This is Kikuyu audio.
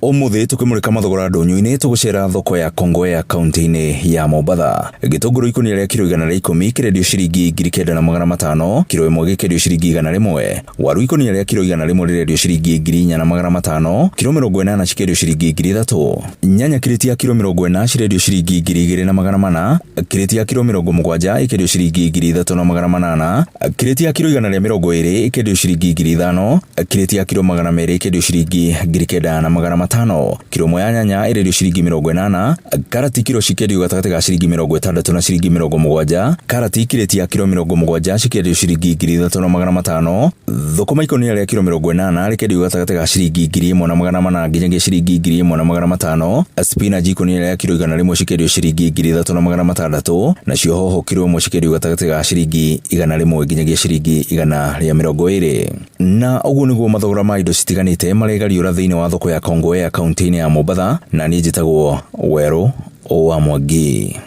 Ũmũthĩ tũkĩmũrĩka mathogora ndũnyũ-inĩ tũgũcera thoko ya Kongowea kaunti-inĩ ya Mombatha. Gĩtũngũrũ ikũnia rĩa kiro 110 kĩrendio ciringi 9,500, kiro ĩmwe gĩkĩendio ciringi 100. Waru ikũnia rĩa kiro 100 rĩrendio ciringi 4,500, kiro 80 cikĩendio ciringi 3,000. Nyanya kirĩti ya kiro 40 cirendio ciringi 2,400, kirĩti ya kiro 70 ĩkĩendio ciringi 3,800, kirĩti ya kiro 120 ĩkĩendio ciringi 5,000, kirĩti ya kiro 200 ĩkĩendio ciringi 9,500, kiro ĩmwe ya nyanya ĩrendio ciringi 80, karati kiro cikĩendio gatagatĩ ga ciringi 60 na ciringi 70, karati kirĩti ya kiro 70 cikĩendio ciringi 3,500, thũkũma ikũnia rĩa kiro 80 rĩkĩendio gatagatĩ ga ciringi 1,400 nginyagia ciringi 1,500, spinach ikũnia rĩa kiro 100 cikĩendio ciringi 3,600, nacio hoho kiro ĩmwe cikĩendio gatagatĩ ga ciringi 100 nginyagia ciringi 120. Na ũguo nĩguo mathogora ma indo citiganĩte maregariũra thĩinĩ wa thoko ya Kongowea kaunti-inĩ ya Mombatha, na niĩ njĩtagwo Werũ wa Mwangi.